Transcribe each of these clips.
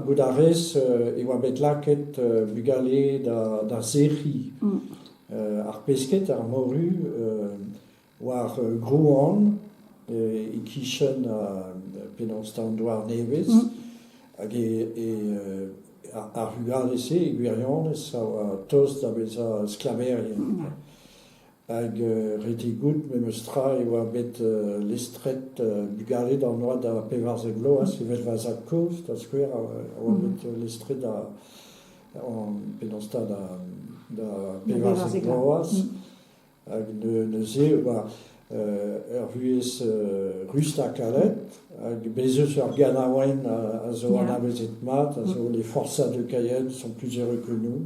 Goût a rez e oa bet lakaet bugale da sec'hiñ ar pesked, ar moru, war Grouan e-kichen penaos 'ta an Douar-Nevez hag e ar vugale-se e gwirionez a oa tost da vezañ sklaverien. Hag ret eo goût memes tra e oa bet lestret bugale d'an oad a 14 vloaz evel va zad-kozh da skouer a oa bet lestret da penaos 'ta da 14 vloaz. Hag neuze e oa ur vuhez rust ha kalet hag bez' eus ur ganaouenn a zo anavezet mat, a zo Les forçats de Cayenne sont plus heureux que nous.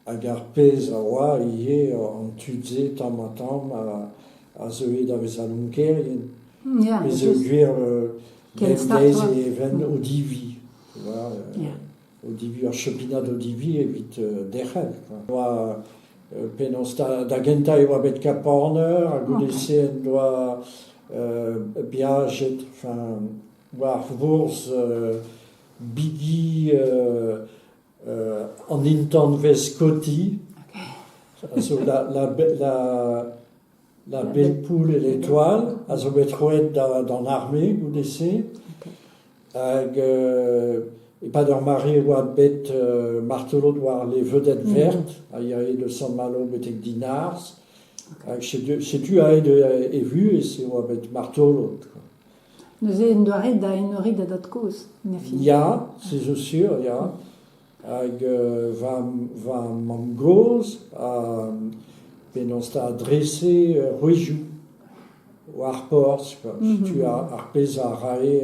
Hag ar pezh a oa ivez an tud-se tamm-ha-tamm a zeue da vezañ lonkerien. Peogwir bemdeiz e vent odivi, tu vois, odivi, ur chopinad odivi evit derc'hel quoi. Oa penaos da gentañ e oa bet Cap-Horner ha goude-se en doa beajet enfin war vourzh bigi An intañvez Coty a zo la belle poule et l'étoile a zo bet roet d'an arme goude-se. Hag e-pad ur mare e oa bet martolod war les vedettes vertes a yae de Sant-Malo betek Dinarzh. Hag setu aet e vuhez e oa bet martolod. Neuze en doa ret da enoriñ da dad-kozh, ne fin. Ya, se zo sur, ya. Hag va, va mamm-gozh a penaos 'ta drese rouezioù war porzh, quoi. Setu ar pezh a rae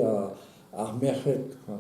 ar merc'hed, quoi.